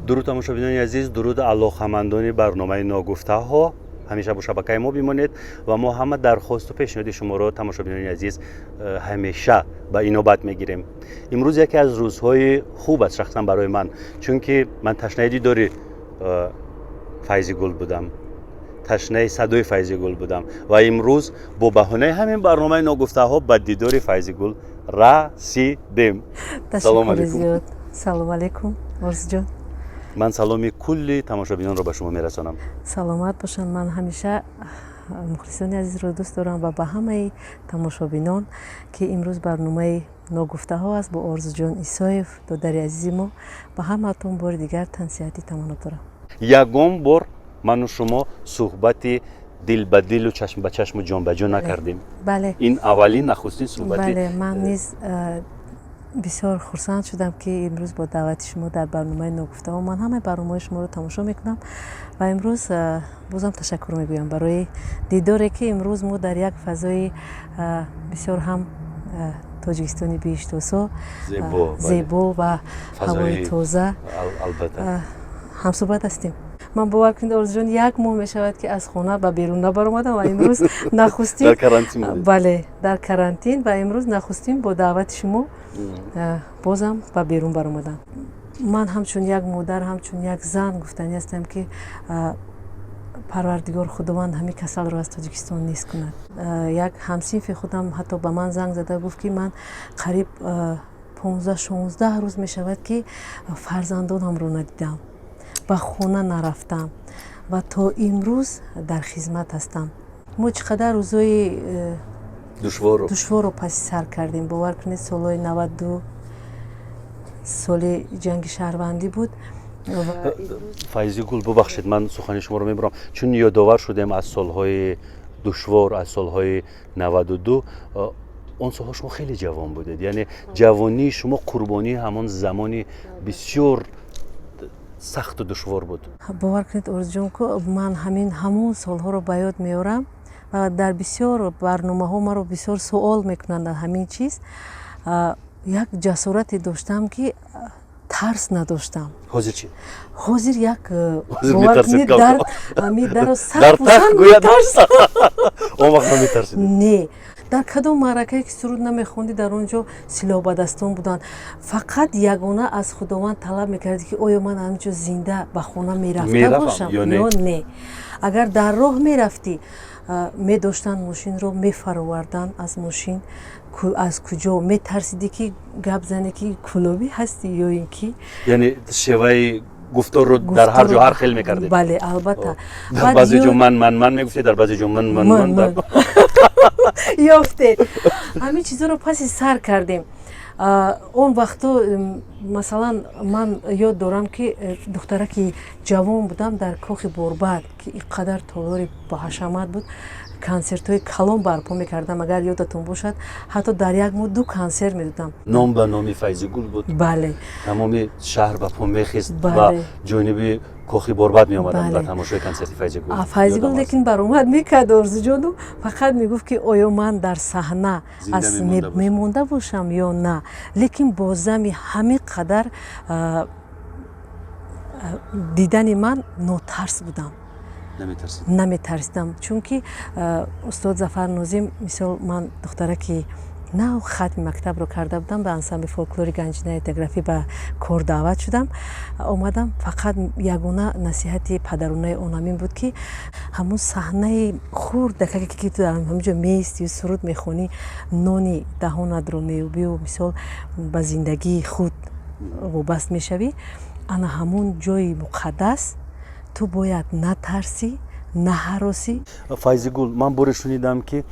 Дуруд, тамошобинони азиз, дуруд, алоқамандони барномаи «Ногуфтаҳо». Ҳамеша бо шабакаи мо бимонед ва мо ҳама дархосту пешниҳоди шуморо, тамошобинони азиз, ҳамеша ба инобат мегирем. Имрӯз яке аз рӯзҳои хуб аст шахсан барои ман, чунки ман ташнаи дидори Файзигул будам, ташнаи садои Файзигул будам ва имрӯз бо баҳонаи ҳамин барномаи «Ногуфтаҳо» ба дидори Файзигул расидем. Салом алейкум. Салом алейкум, Орзуҷон. Ман саломи кулли тамошобинонро ба шумо мерасонам. Саломат бошанд. Ман ҳамеша мухлисони азизро дӯст дорам ва ба ҳамаи тамошобинон, ки имрӯз барномаи «Ногуфтаҳо» аст бо Орзуҷон Исоев, додари азизи мо, ба ҳамаатон бори дигар тансиҳатӣ таманно дорам. Ягон бор ману шумо суҳбати дил ба дилу чашм ба чашму ҷон ба ҷон накардем. Бале. Ин аввалин, нахустин суҳбати. Бале, ман низ бисёр хурсанд шудам, ки имрӯз бо даъвати шумо дар барномаи «Ногуфтаҳо». Ман ҳамаи барномаҳои шуморо тамошо мекунам ва имрӯз бозам ташаккур мегӯям барои дидоре, ки имрӯз мо дар як фазои бисёр ҳам Тоҷикистони биҳиштосо, зебо ва ҳавои тоза ҳамсӯҳбат ҳастем. Ман, бовар кунед, Орзуҷон, як моҳ мешавад, ки аз хона ба берун набаромадам ва имрӯз нахустин, бале, дар карантин, ва имрӯз нахустин бо даъвати шумо бозам ба берун баромадам. Ман ҳамчун як модар, ҳамчун як зан гуфтанӣ ҳастам, ки Парвардигор Худованд ҳамин касалро аз Тоҷикистон нест кунад. Як ҳамсинфи худам ҳатто ба ман занг зада гуфт, ки ман қариб 15-16 рӯз мешавад, ки фарзандонамро надидам, ба хона нарафтам ва то имрӯз дар хизмат ҳастам. Мо чӣ қадар рӯзҳои душворро паси сар кардем, бовар кунед. Солҳои 92 соли ҷанги шаҳрвандӣ буд. Файзигул, бубахшед, ман сухани шуморо мебурам, чун ёдовар шудем аз солҳои душвор, аз солҳои 92. Он солҳо шумо хеле ҷавон будед, яъне ҷавонии шумо қурбонии ҳамон замони бисёр сахту душвор буд. Бовар кунед, Орзуҷон, ман ҳамин ҳамон солҳоро ба ёд меорам ва дар бисёр барномаҳо маро бисёр суол мекунанд дар ҳамин чиз. Як ҷасорате доштам, ки тарс надоштам. Ҳозир чӣ? Ҳозир як, бовар кунед, дар ҳамин даро сахт. Он вақт наметарсидед? Не, дар кадом маъракае ки суруд намехондӣ, дар он ҷо силоҳбадастон буданд. Фақат ягона аз Худованд талаб мекардӣ, ки оё ман ҳаминҷо зинда ба хона мерафта бошам ё не. Агар дар роҳ мерафтӣ, медоштанд мошинро, мефароварданд аз мошин. Аз куҷо метарсидӣ, ки гап зане, ки кулобӣ ҳастӣ ё ин ки Яъне шеваи гуфторро дар ҳар ҷо ҳар хел мекардед? Бале, албатта. Дар баъзе ҷо ман, ман, ман мегуфтед, дар баъзе ҷо ман, ман, ман. Ёфтед. Ҳамин чизҳоро паси сар кардем. Он вақто, масалан, ман ёд дорам, ки духтараки ҷавон будам, дар Кохи Борбад, ки ин қадар толори боҳашамат буд, консертҳои калон барпо мекардам. Агар ёдатон бошад, ҳатто дар як моҳ ду консерт медодам. Ном ба номи Файзигул буд. Бале. Тамоми шаҳр ба по мехест ва ҷониби Кохи Борбад меомаданд ба тамошои консерти Файзигул. Файзигул лекин баромад мекард, Орзуҷону, фақат мегуфт, ки оё ман дар саҳна мемонда бошам ё на. Лекин бо зами ҳамин қадар дидани ман нотарс будам. Наметарсидам, чунки устод Зафар Нозим, мисол, ман духтараки нав хатми мактабро карда будам, ба ансамбли фолклори «Ганҷинаи этнографӣ» ба кор даъват шудам, омадам. Фақат ягона насиҳати падаронаи он ҳамин буд, ки ҳамун саҳнаи хурдакаке, ки ту дар ҳаминҷо меистию суруд мехонӣ, нони даҳонатро меёбию, мисол, ба зиндагии худ вобаст мешавӣ, ана ҳамун ҷои муқаддас ту бояд натарсӣ, наҳаросӣ. Файзигул, ман боре шунидам, ки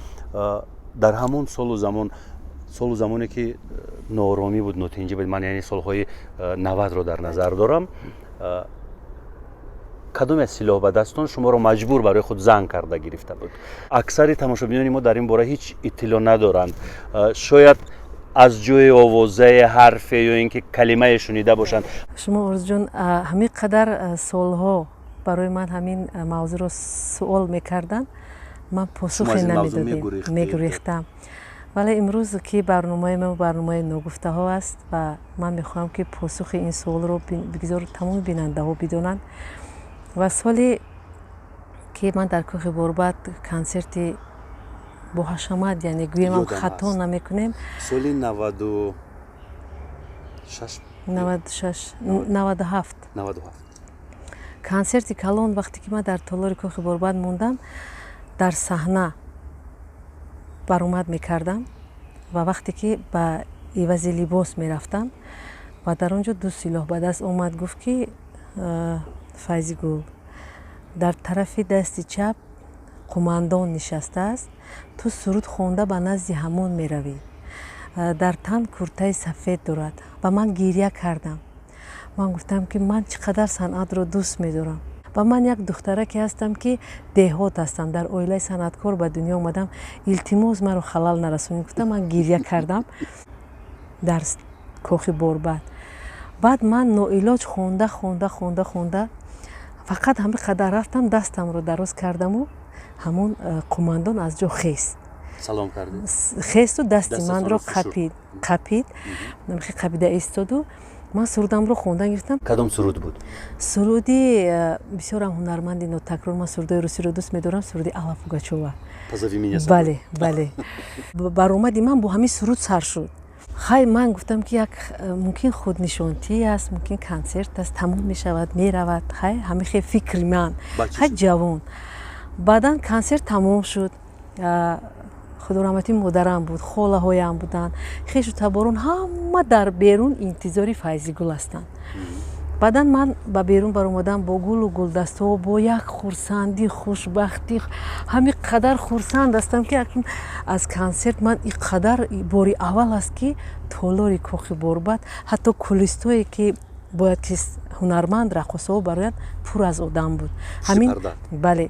дар ҳамон солу замон, солу замоне ки нооромӣ буд, нотинҷӣ буд, ман яъне солҳои 90-ро дар назар дорам, кадоме аз силоҳбадастон шуморо маҷбур барои худ зан карда гирифта буд. Аксари тамошобинони мо дар ин бора ҳеҷ иттилоъ надоранд. Шояд аз ҷои овозаи ҳарфе ё ин ки калимае шунида бошанд. Шумо, Орзуҷон, ҳамин қадар солҳо барои ман ҳамин мавзӯъро суол мекарданд, ман посухе намедодем, мегурехтам. Вале имрӯз ки барномаи мо барномаи ногуфтаҳо аст ва ман мехоҳам, ки посухи ин суолро бигзор тамоми бинандаҳо бидонанд. Ва соле ки ман дар Кохи Борбад консерти боҳашамат, яъне гӯемам, хато намекунем. Соли 96. 96, 97. 97. Консерти калон, вақте ки ман дар толори Кохи Борбад мондам, дар саҳна баромад мекардам ва вақте ки ба ивази либос мерафтам ва дар он ҷо ду силоҳ ба даст омад, гуфт, ки «Файзигул, дар тарафи дасти чап қумандон нишастааст, ту суруд хонда ба назди ҳамон меравӣ, дар тан куртаи сафед дорад». Ва ман гиря кардам. Ман гуфтам, ки ман чӣ қадар санъатро дӯст медорам ва ман як духтараке ҳастам, ки деҳот ҳастам, дар оилаи санъаткор ба дунё омадам, илтимос, маро халал нарасонед, гуфтам. Ман гиря кардам дар Кохи Борбад. Баъд ман ноилоҷ хонда, хонда, хонда, хонда, фақат ҳамин қадар рафтам, дастамро дароз кардаму ҳамон қумандон аз ҷо хест. Салом кардед? Хесту дасти манро қапид, қапид, қапида истоду ман сурудамро хондан гирифтам. Кадом суруд буд? Суруди бисёрам ҳунарманди нотакрор, ман сурудои русиро дӯст медорам, суруди Алла Пугачова. «Позови меня». Бале, бале. Баромади ман бо ҳамин суруд сар шуд. Хай, ман гуфтам, ки як мумкин худнишонтӣ аст, мумкин консерт аст, тамом мешавад, меравад. Хай, ҳамин хел фикри ман, хай, ҷавон. Баъдан консерт тамом шуд. Худораҳматӣ модарам буд, холаҳоям буданд, хешу таборон ҳама дар берун интизори Файзигул ҳастанд. Баъдан ман ба берун баромадам бо гулу гулдастаҳо, бо як хурсандӣ, хушбахтӣ. Ҳамин қадар хурсанд ҳастам, ки акнун аз консерт ман ин қадар бори аввал аст, ки толори Кохи Борбад, ҳатто кулистое ки бояд ки ҳунарманд, раққосаҳо бароянд, пур аз одам буд. Ҳамин, бале,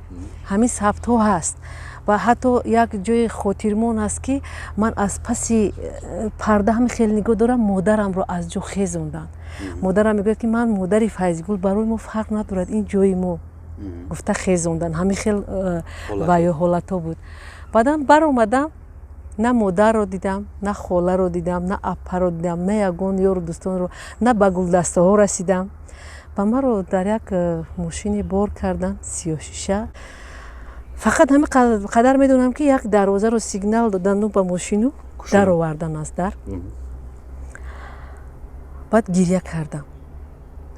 ҳамин сабтҳо ҳаст ва ҳатто як ҷои хотирмон аст, ки ман аз паси парда ҳамин хеле нигоҳ дорам, модарамро аз ҷо хезонданд. Модарам мегӯяд, ки ман модари Файзигул, барои мо фарқ надорад, ин ҷои мо, гуфта хезонданд. Ҳамин хел ва ё ҳолатҳо буд. Баъдан баромадам, на модарро дидам, на холаро дидам, на аппаро дидам, на ягон ёру дӯстонро, на ба гулдастаҳо расидам. Ва маро дар як мошине бор карданд, сиёҳшиша. Фақат ҳамин қадар медонам, ки як дарвозаро сигнал доданду, ба мошину даровардан аз дар. Баъд гиря кардам,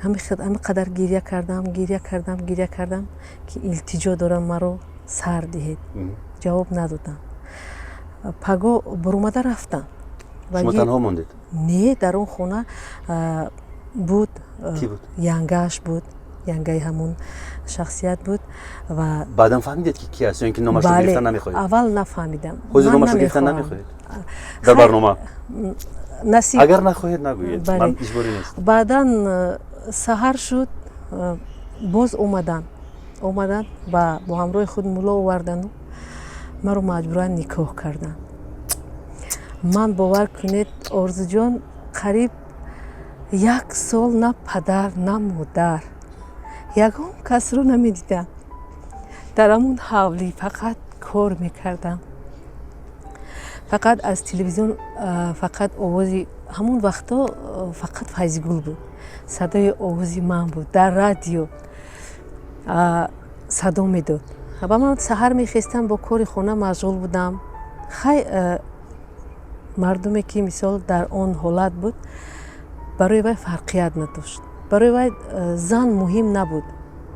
ҳамин қадар гиря кардам, гиря кардам, гиря кардам, ки илтиҷо дорам, маро сар диҳед. Ҷавоб надоданд. Паго буромада рафтам. Шумо танҳо мондед? Не, дар он хона буд. Янгааш буд, янгаи ҳамон шахсият буд ва Баъдан фаҳмидед, ки ки аст, ё ин ки номашро гирифтан намехоҳед? Аввал нафаҳмидам. Ҳозир номашро гирифтан намехоҳед дар барнома? Насиб. Агар нахоҳед, нагӯед, ман иҷборӣ нест. Баъдан саҳар шуд, боз омаданд, омаданд ва бо ҳамроҳи худ мулло овардану маро маҷбуран никоҳ карданд. Ман, бовар кунед, Орзуҷон, қариб як сол на падар, на модар, ягон касро намедидам. Дар ҳамон ҳавлӣ фақат кор мекардам, фақат аз телевизион, фақат овози ҳамон вақтҳо фақат Файзигул буд, садои овози ман буд, дар радио садо медод. Ва ман саҳар мехестам, бо кори хона машғул будам. Хай, мардуме ки мисол дар он ҳолат буд, барои вай фарқият надошт, барои вай зан муҳим набуд.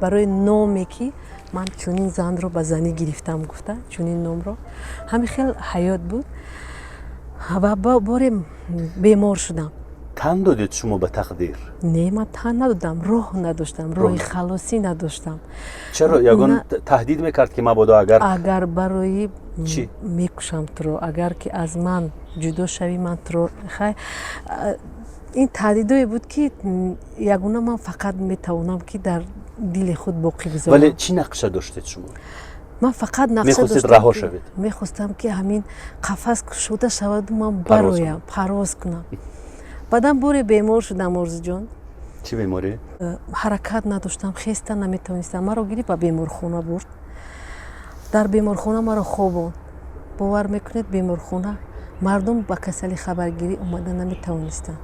Барои номе ки ман чунин занро ба занӣ гирифтам, гуфта, чунин номро. Ҳамин хел ҳаёт буд ва боре бемор шудам. Тан додед шумо ба тақдир? Не, ман тан надодам, роҳ надоштам, роҳи халосӣ надоштам. Чаро? Ягон таҳдид мекард, ки мабодо агар? Агар барои мекушам туро, агар ки аз ман ҷудо шавӣ, ман туро. Хай, ин таҳдидое буд, ки ягона ман фақат метавонам, ки дар дили худ боқӣ гузорам. Вале чӣ нақша доштед шумо? Ман фақат нақша Мехостед раҳо шавед? Мехостам, ки ҳамин қафас кушода шаваду ман бароям, парвоз кунам. Баъдан боре бемор шудам, Орзуҷон. Чӣ беморӣ? Ҳаракат надоштам, хеста наметавонистам. Маро гирифт, ба беморхона бурд, дар беморхона маро хобонд. Бовар мекунед, беморхона Мардум ба касалӣ хабаргирӣ омада наметавонистанд.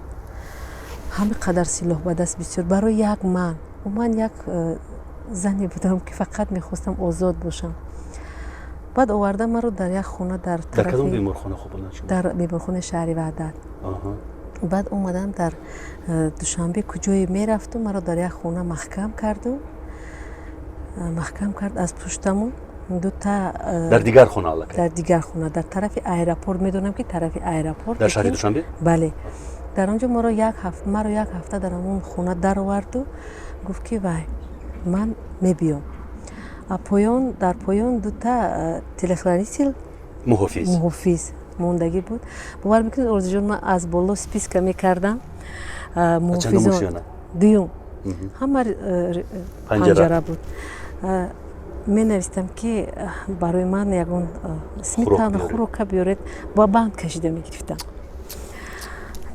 Ҳамин қадар силоҳ ба даст бисёр барои як ман. Ман як зане будам, ки фақат мехостам озод бошам. Баъд оварда маро дар як хона дар Дар кадом беморхона хобонанд шумо? Дар беморхонаи шаҳри Ваҳдат. Баъд омадам дар Душанбе, куҷое мерафту, маро дар як хона маҳкам карду, маҳкам кард аз пуштаму дута. Дар дигар хона аллакай? Дар дигар хона, дар тарафи аэропорт, медонам, ки тарафи аэропорт. Дар шаҳри Душанбе? Бале, дар он ҷо маро як ҳафта дар ҳамон хона дароварду гуфт, ки вай, ман мебиём. Поён, дар поён дута телохранитель. Муҳофиз. Муҳофиз мондагӣ буд. Бовар мекунед, Орзуҷон, ман аз боло списка мекардам муҳофизон. Дуюм ҳама панҷара буд. Менавистам, ки барои ман ягон сметана, хӯрока биёред. Ба банд кашида мегирифтам.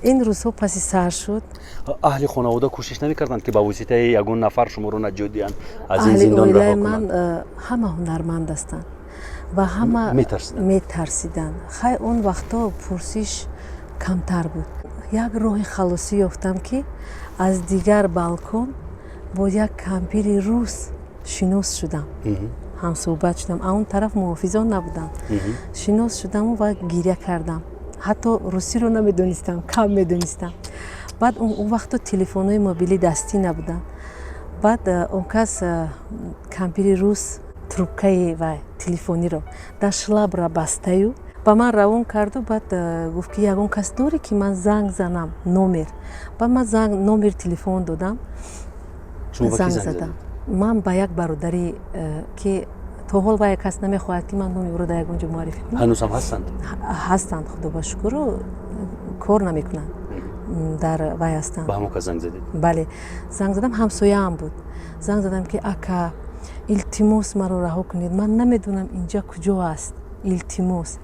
Ин рӯзҳо паси сар шуд. Аҳли хонавода кӯшиш намекарданд, ки ба воситаи ягон нафар шуморо наҷот диҳанд, аз ин зиндон раҳо ман ҳама ҳунарманд ҳастанд ва ҳама метарсиданд. Хай, он вақтҳо пурсиш камтар буд. Як роҳи халосӣ ёфтам, ки аз дигар балкон бо як кампири рус шинос шудам, ҳамсӯҳбат шудам. А он тараф муҳофизон набуданд. Шинос шудаму ва гиря кардам. Ҳатто русиро намедонистам, кам медонистам. Баъд он вақто телефонҳои мобилӣ дастӣ набуданд. Баъд он кас, кампири рус, трубкаи вай телефониро дар шлабра бастаю ба ман равон карду. Баъд гуфт, ки ягон кас дорӣ, ки ман занг занам, номер? Баъд ман номери телефон додам, занг задам ман ба як бародари, ки то ҳол вай кас намехоҳад, ки ман номи ӯро дар ягон ҷо муаррифӣ кунам. Ҳанӯзам ҳастанд? Ҳастанд, худо ба шукру, кор намекунанд, дар вай ҳастанд. Ба ҳамон кас занг задед? Бале, занг задам. Ҳамсояам буд. Занг задам, ки ака, илтимос, маро раҳо кунед, ман намедонам инҷа куҷо аст, илтимос.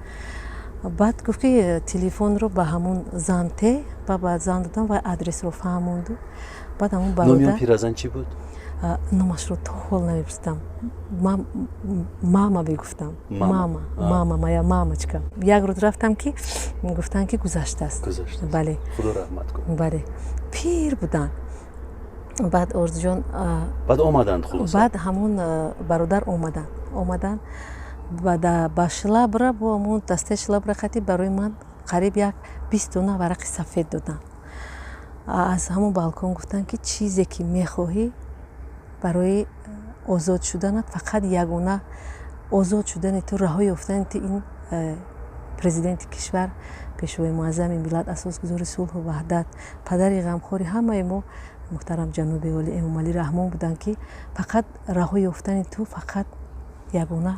Баъд гуфт, ки телефонро ба ҳамон зан те. Ба зан додам ва адресро фаҳмонду. Баъд ҳамон бародар, номи пиразан чӣ буд? Номашро то ҳол намепурсидам. Мама мегуфтам, мама, мама моя, мамочка. Як рӯз рафтам, ки гуфтанд, ки гузаштааст. Бале. Худо раҳмат кунад. Бале, пир буданд. Баъд, Орзуҷон, баъд омаданд хулоса? Баъд ҳамон бародар омаданд ба шлабра, бо ҳамон дастаи шлабра хати барои ман қариб як 20 дона варақи сафед доданд. Аз ҳамон балкон гуфтанд, ки чизе ки мехоҳӣ барои озод шуданат, фақат ягона озод шудани ту, раҳо ёфтани ту ин президенти кишвар, пешвои муаззами миллат, асосгузори сулҳу ваҳдат, падари ғамхори ҳамаи мо, муҳтарам ҷаноби олӣ Эмомалӣ Раҳмон буданд, ки фақат раҳо ёфтани ту фақат ягона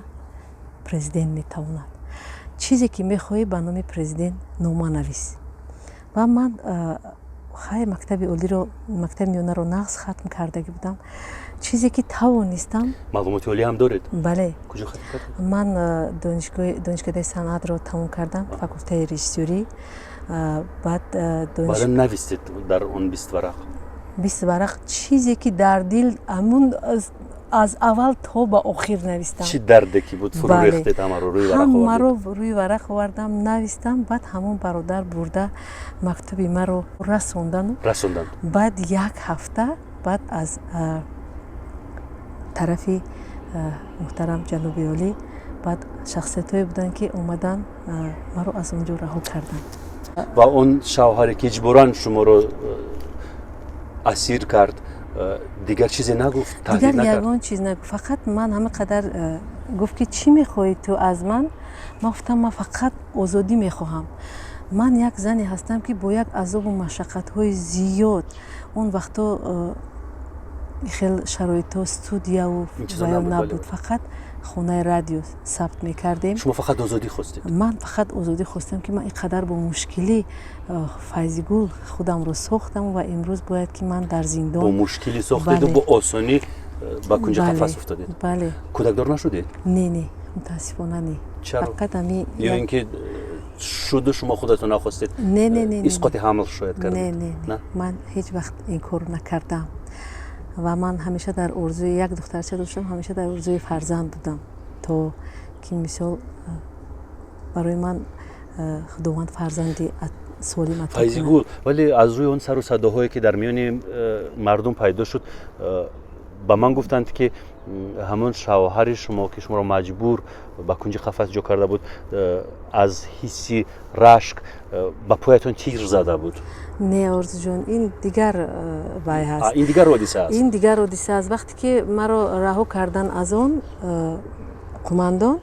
президент метавонад. Чизе ки мехоҳӣ, ба номи президент нома навис. Ва ман хай мактаби олиро, мактаби миёнаро нағз хатм кардагӣ будам. Чизе ки тавонистам. Маълумоти олӣ ҳам доред? Бале. Куҷо хатм кардед? Ман донишкадаи санъатро тамом кардам, факултаи режиссёрӣ. Баъд Баъдан навистед дар он 20 варақ? 20 варақ чизе ки дар дил, ҳамун аз аввал то ба охир навистам. Чӣ дарде ки буд, фурӯ рехтед, ҳамаро рӯи варақ? Ҳамаро рӯи варақ овардам, навистам. Баъд ҳамон бародар бурда мактуби маро расондану Расонданд. Баъд як ҳафта баъд аз тарафи муҳтарам ҷаноби олӣ баъд шахсиятҳое буданд, ки омаданд, маро аз он ҷо раҳо карданд. Ва он шавҳаре, ки иҷборан шуморо асир кард, дигар чизе нагуфт? Дигар ягон чиз нагуфт. Фақат ман ҳама қадар гуфт, ки чӣ мехоҳӣ ту аз ман? Ман гуфтам, ман фақат озодӣ мехоҳам. Ман як зане ҳастам, ки бо як азобу машаққатҳои зиёд, он вақто хел шароитҳо, студияву ваё набуд, фақат хонаи радио сабт мекардем. Шумо фақат озодӣ хостед? Ман фақат озодӣ хостам, ки ман ин қадар бо мушкилӣ Файзигул худамро сохтам ва имрӯз бояд, ки ман дар зиндон. Бо мушкилӣ сохтеду бо осонӣ ба кунҷи қафас уфтодед. Бале. Кӯдакдор нашудед? Не, не, мутаассифона, не. Чаро? Фақат ами. Ё ин ки шуду шумо худатон нахостед? Не, не, не. Исқоти ҳамл шояд кардед? Не, не, ман ҳеҷ вақт ин корро накардам ва ман ҳамеша дар орзуи як духтарча доштам, ҳамеша дар орзуи фарзанд будам, то ки мисол барои ман. Худованд фарзанди солим ато кунад. Файзигул, вале аз рӯи он сару садоҳое, ки дар миёни мардум пайдо шуд, ба ман гуфтанд, ки ҳамон шавҳари шумо, ки шуморо маҷбур ба кунҷи қафас ҷо карда буд, аз ҳисси рашк ба поятон тир зада буд. Не, Орзуҷон, ин дигар вай ҳаст. Ин дигар ҳодиса аст? Ин дигар ҳодиса аст. Вақте ки маро раҳо кардан аз он қумандон,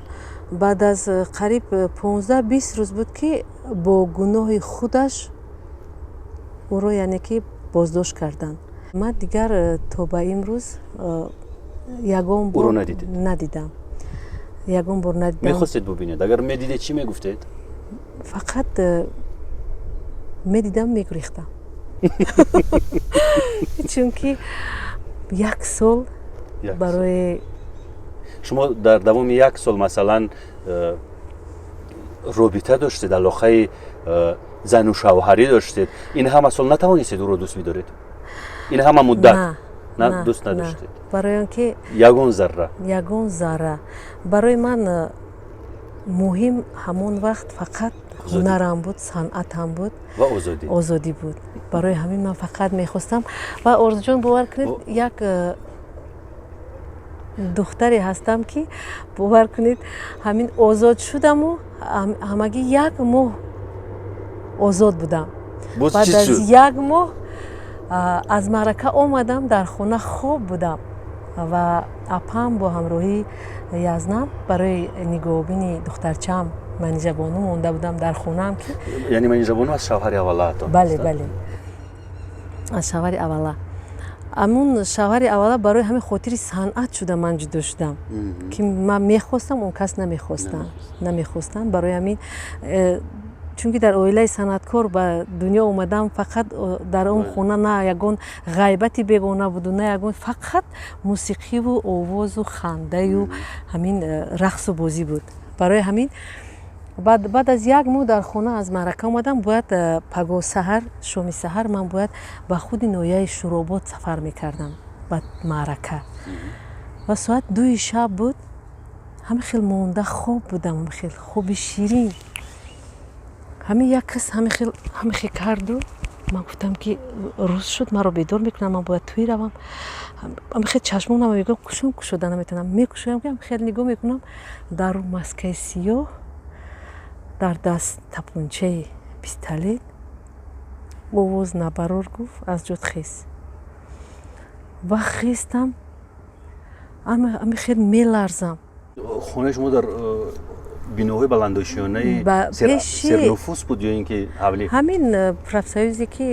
баъд аз қариб 15-20 рӯз буд, ки бо гуноҳи худаш ӯро, яъне ки, боздошт карданд. Ман дигар то ба имрӯз ягон бор ӯро надидед? Надидам, ягон бор надидам. Мехостед бубинед? Агар медидед, чӣ мегуфтед? Фақат медидам, мегурехтам, чунки як сол барои Шумо дар давоми як сол, масалан, робита доштед, алоқаи зану шавҳарӣ доштед, ин ҳама сол натавонистед ӯро дӯст бидоред? Ин ҳама муддат на дӯст надоштед? Барои он ки Ягон зарра? Ягон зарра. Барои ман муҳим ҳамон вақт фақат ҳунарам буд, санъатам буд. Ва озодӣ. Озодӣ буд. Барои ҳамин ман фақат мехостам. Ва, Орзуҷон, бовар кунед, як духтаре ҳастам, ки, бовар кунед, ҳамин озод шудаму ҳамагӣ як моҳ озод будам. Баъд аз як моҳ аз маърака омадам, дар хона хоб будам ва апам бо ҳамроҳии язнам барои нигоҳубини духтарчаам Манижабону монда будам дар хонаам, ки Яъне Манижабону аз шавҳари аввалаатон? Бале, бале, аз шавҳари аввала. Амун шавҳари аввала барои ҳамин хотири санъат шуда ман ҷудо шудам, ки ман мехостам, он кас намехостанд. Барои ҳамин, чунки дар оилаи санъаткор ба дунё омадам, фақат дар он хона на ягон ғайбати бегона буду, на ягон, фақат мусиқиву овозу хандаю ҳамин рақсу бозӣ буд. Барои ҳамин баъд аз як моҳ дар хона аз маърака омадам, бояд пагоҳ саҳар, шоми саҳар ман бояд ба худи ноҳияи Шӯробод сафар мекардам ба маърака. Ва соат 2-и шаб буд, ҳама хел монда хоб будам, ҳама хел хоби ширин. Ҳамин як кас ҳама хел карду ман гуфтам, ки рӯз шуд, маро бедор мекунам, ман бояд тӯй равам. Ҳама хел чашмонам мегӯям, кушом, кушода наметавонам, мекушоям, ки хел нигоҳ мекунам, дару маскаи сиёҳ, дар даст тапончаи пистолет. Овоз набарор, гуфт, аз ҷот хез. Ва хестам, ами хел меларзам. Хонаи шумо дар биноҳои баландошиёнаи сернуфус буд ё ин ки ҳавлӣ? Ҳамин профсоюзе, ки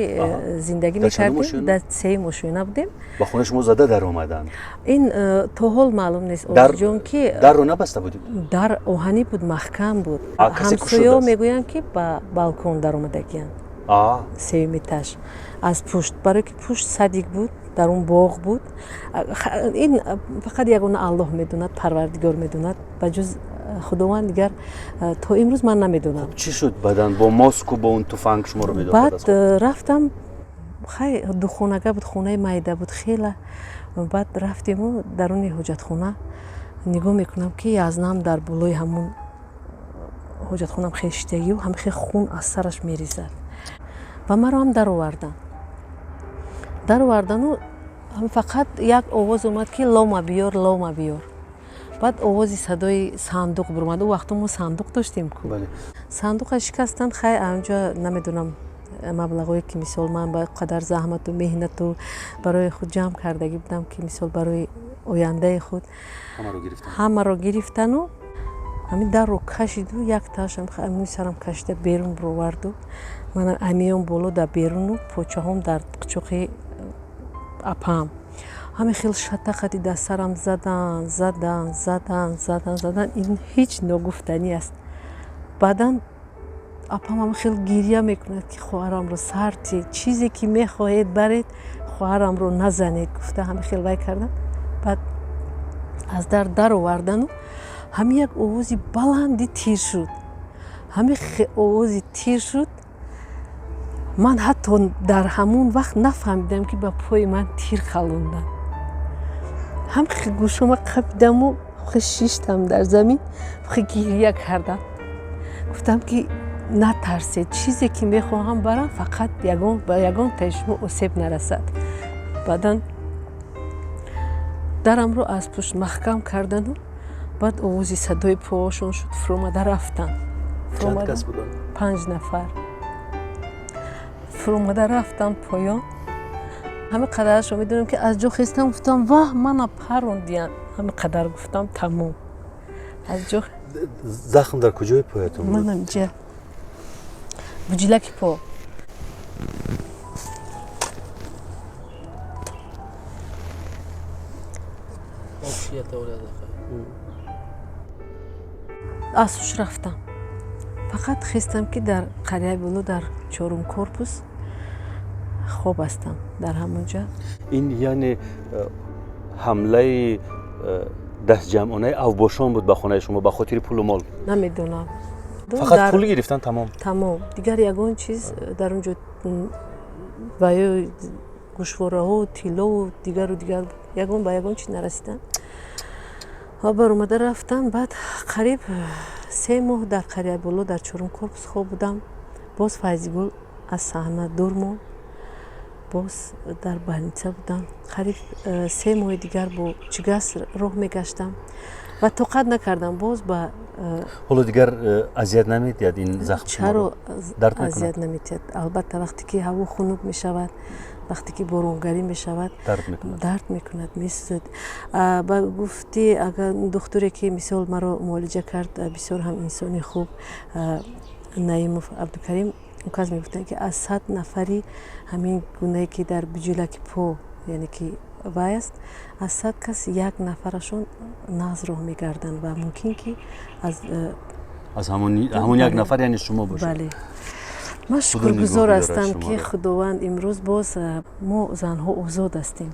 зиндагӣ мекардем, дар сеюм ошёна будем. Ба хонаи шумо зада даромаданд? Ин то ҳол маълум нест, Орзуҷон, ки Дарро набаста будед? Дар оҳанӣ буд, маҳкам буд. Ҳамсояҳо мегӯянд, ки ба балкон даромадагиянд, сеюм этаж, аз пушт, барое ки пушт садик буд, дар он боғ буд. Ин фақат ягона Аллоҳ медонад, Парвардигор медонад, ба ҷуз Худованд дигар то имрӯз ман намедонам. Чӣ шуд баъдан, бо маску, бо он туфанг шуморо медод? Баъд рафтам, хай, духонага буд, хонаи майда буд хела. Баъд рафтему даруни ҳоҷатхона нигоҳ мекунам, ки язнам дар болои ҳамун ҳоҷатхонам хештагию ҳам хел хун аз сараш мерезад. Ва маро ҳам дароварданд. Даровардану фақат як овоз омад, ки лома биёр, лома биёр. Баъд овози садои сандуқ биромад. Ӯ вақто мо сандуқ доштем ку. Сандуқа шикастанд. Хай, анҷо намедонам, маблағое, ки мисол ман ба қадар заҳмату меҳнату барои худ ҷамъ кардагӣ будам, ки мисол барои ояндаи худ, ҳамаро гирифтану ҳамин дарро кашиду як таашам мӯи сарам кашида берун бироварду ман амиён боло дар беруну почаҳом дар қучоқи апам. Ҳамин хел шатақати дар сарам задан, задан, задан, задан, задан. Ин ҳеҷ ногуфтанӣ аст. Баъдан апам ҳамин хел гиря мекунад, ки хоҳарамро сарти чизе, ки мехоҳед, баред, хоҳарамро назанед, гуфта ҳамин хел вай кардан. Баъд аз дар даровардану ҳамин як овози баланди тир шуд. Ҳамин овози тир шуд, ман ҳатто дар ҳамон вақт нафаҳмидам, ки ба пои ман тир халонданд. Ҳам гӯшома қапидаму шиштам дар замин, гиря кардам, гуфтам, ки Натарсед, чизе ки мехоҳам барам, фақат ба ягон таи шумо осеб нарасад. Баъдан дарамро аз пушт маҳкам кардану баъд овози садои поҳошон шуд, фуромада рафтанд. Чанд кас буданд? 5 нафар. Фуромада рафтанд поён. Ҳамин қадарашро медонам, ки аз ҷо хестам, гуфтам: «Ваҳ, мана парондиянд». Ҳамин қадар гуфтам, тамом, аз ҷо. Захм дар куҷои поятон буд? Манам ҷа, буҷилаки по. Аз ҳуш рафтам. Фақат хестам, ки дар қарияи боло, дар чорум корпус хоб ҳастам, дар ҳамон ҷа. Ин яъне ҳамлаи дастҷамъонаи авбошон буд ба хонаи шумо ба хотири пулу мол? Намедонам. Фақат пул гирифтан, тамом? Тамом, дигар ягон чиз дар он ҷо ва ё гӯшвораҳо, тиллову дигару дигар, ягон ба ягон чиз нарасиданд ва баромада рафтам. Баъд қариб 3 моҳ дар қарияи боло, дар чорум корпус хоб будам. Боз Файзигул аз саҳна дур монд, боз дар больница будам. Қариб 3 моҳи дигар бо чигас роҳ мегаштам ва тоқат накардам, боз ба Ҳоло дигар азият намедиҳад ин захм? Чаро азият намедиҳад? Албатта, вақте ки ҳаво хунук мешавад, вақте ки боронгарӣ мешавад, дард мекунад, месӯзад. Ба гуфти агар духтуре, ки мисол маро муолиҷа кард, бисёр ҳам инсони хуб, Наимов Абдукарим, он кас мегуфтанд, ки аз 100 нафари ҳамин гунае, ки дар буҷилаки по, яъне ки вай аст, аз 100 кас як нафарашон нағз роҳ мегарданд ва мумкин ки аз аз ҳамон як нафар яъне шумо бошед. Бале, ман шукргузор ҳастам, ки Худованд имрӯз боз мо занҳо озод ҳастем.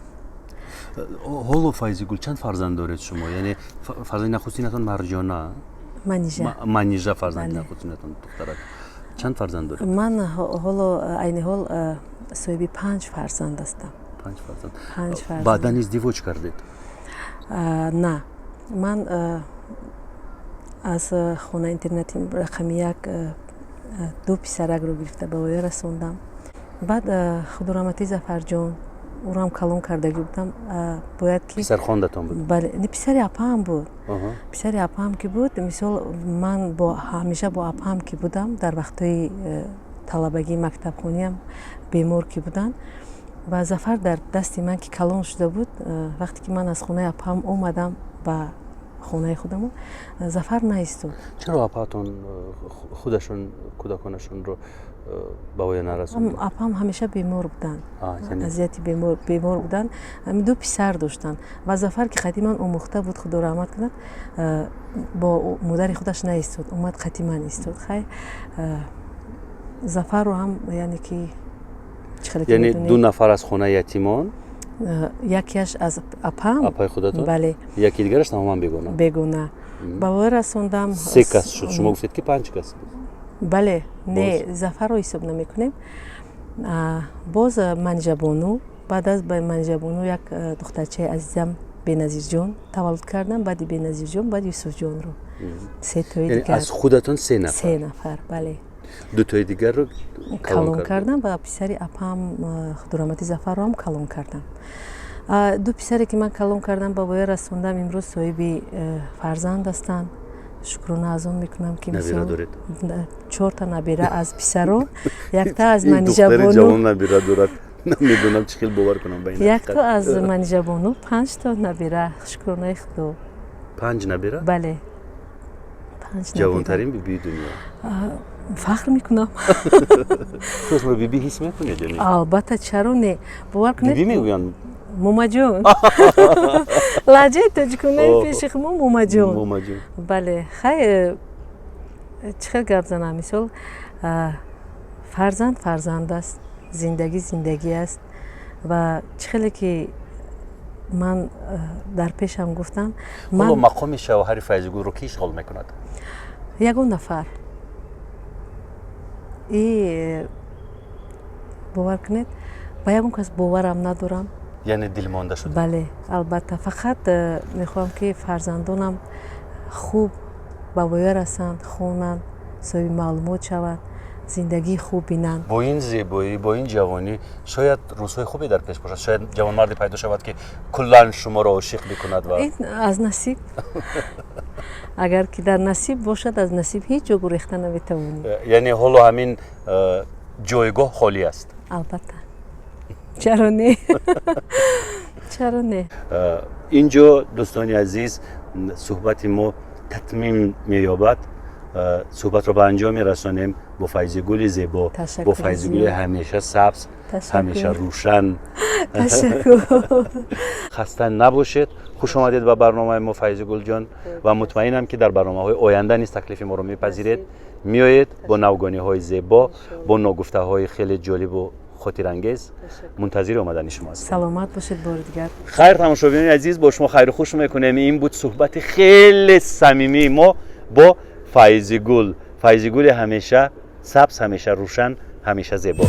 Ҳоло, Файзигул, чанд фарзанд доред шумо? Яъне фарзанди нахустинатон Марҷона? Манижа. Манижа фарзанди нахустинатон, духтарак. Чанд фарзанд доред? Ман ҳоло, айни ҳол, соҳиби панҷ фарзанд ҳастам. Панҷ фарзанд. Баъдан издивоҷ кардед? На, ман аз хонаи интернати рақами 1 ду писаракро гирифта ба воя расондам. Баъд, Худораҳматӣ Зафарҷон, ӯроам калон кардагӣ будам, бояд ки Писархондатон буд? Бале, не, писари апаам буд. Писари апаам ки буд, мисол, ман ҳамеша бо апаам ки будам, дар вақтҳои талабагии мактабхониам бемор ки буданд ва Зафар дар дасти ман ки калон шуда буд, вақте ки ман аз хонаи апаам омадам ба хонаи худамон, Зафар наистод. Чаро апаатон худашон кӯдаконашонро ба воя нарасонд? Апаам ҳамеша бемор буданд, азияти бемор буданд, ду писар доштанд ва Зафар, ки қати ман омӯхта буд, Худо раҳмат кунад, бо модари худаш наистод, омад қати ман истод. Хай, Зафарро ҳам, яъне ки Яъне ду нафар аз хонаи ятимон? Якеаш аз апам. Апаи худатон? Бале. Яки дигараш тамоман бегона? Бегона. Ба воя расондам. Се кас шуд. Шумо гуфтед, ки панҷ кас буд. Бале, не, Зафарро ҳисоб намекунем. Боз Манижабону, баъд аз Манижабону як духтарчаи азизам Беназирҷон таваллуд кардам. Баъди Беназирҷон, баъд Юсуфҷонро, сетои дигар. Аз худатон се нафар? Се нафар, бале. Дутои дигарро калон кардам ва писари апаам, Худораҳмати Зафарро ҳам калон кардам. Ду писаре, ки ман калон кардам, ба воя расондам, имрӯз соҳиби фарзанд ҳастанд. Шукрона аз он мекунам, ки Набира доред? Чорта набира аз писаро, якта аз Манижабону. Набира дорад, намедонам чӣ хел бовар кунам ба ин. Якто аз Манижабону, панҷто набира, шукронаи Худо. Панҷ набира? Бале. Ҷавонтарин бибии дунё. Фахр мекунам. Худро бибӣ ҳис мекунед ё не? Албатта, чаро не? Бовар кунед, бибӣ мегӯянд? Момаҷон, лаҳҷаи тоҷиконаи пеши мо момаҷон. Момаҷон. Бале. Хай, чӣ хел гап занам? Мисол, фарзанд фарзанд аст, зиндагӣ зиндагӣ аст ва чӣ хеле ки ман дар пешам гуфтам. Ҳоло мақоми шавҳари Файзигулро ки ишғол мекунад? Ягон нафар. И бовар кунед, ба ягон кас боварам надорам. Яъне дилмонда шуда? Бале, албатта. Фақат мехоҳам, ки фарзандонам хуб ба воя расанд, хонанд. Соҳиби маълумот шаванд, зиндагии хуб бинанд. Бо ин зебоӣ, бо ин ҷавонӣ шояд рӯзҳои хубе дар пеш бошад, шояд ҷавонмарде пайдо шавад, ки куллан шуморо ошиқ бикунад ва Ин аз насиб. Агар ки дар насиб бошад, аз насиб ҳеҷ ҷо гурехта наметавонӣ. Яъне ҳоло ҳамин ҷойгоҳ холӣ аст? Албатта, чаро не, чаро не? Ин ҷо, дӯстони азиз, суҳбати мо татмим меёбад. Суҳбатро ба анҷом мерасонем бо Файзигули зебо, бо Файзигули ҳамеша сабз, ҳамеша рӯшан. Ташаккур. Хаста набошед. Хуш омадед ба барномаи мо, Файзигулҷон, ва мутмаинам, ки дар барномаҳои оянда низ таклифи моро мепазиред, меоед бо навгониҳои зебо, бо ногуфтаҳои хеле ҷолибу хотирангез. Мунтазири омадани шумо ҳастем. Саломат бошед бори дигар. Хайр, тамошобинони азиз, бо шумо хайру хуш мекунем. Ин буд суҳбати хеле самимии мо бо Файзигул, Файзигули ҳамеша сабз, ҳамеша рӯшан, ҳамеша зебо.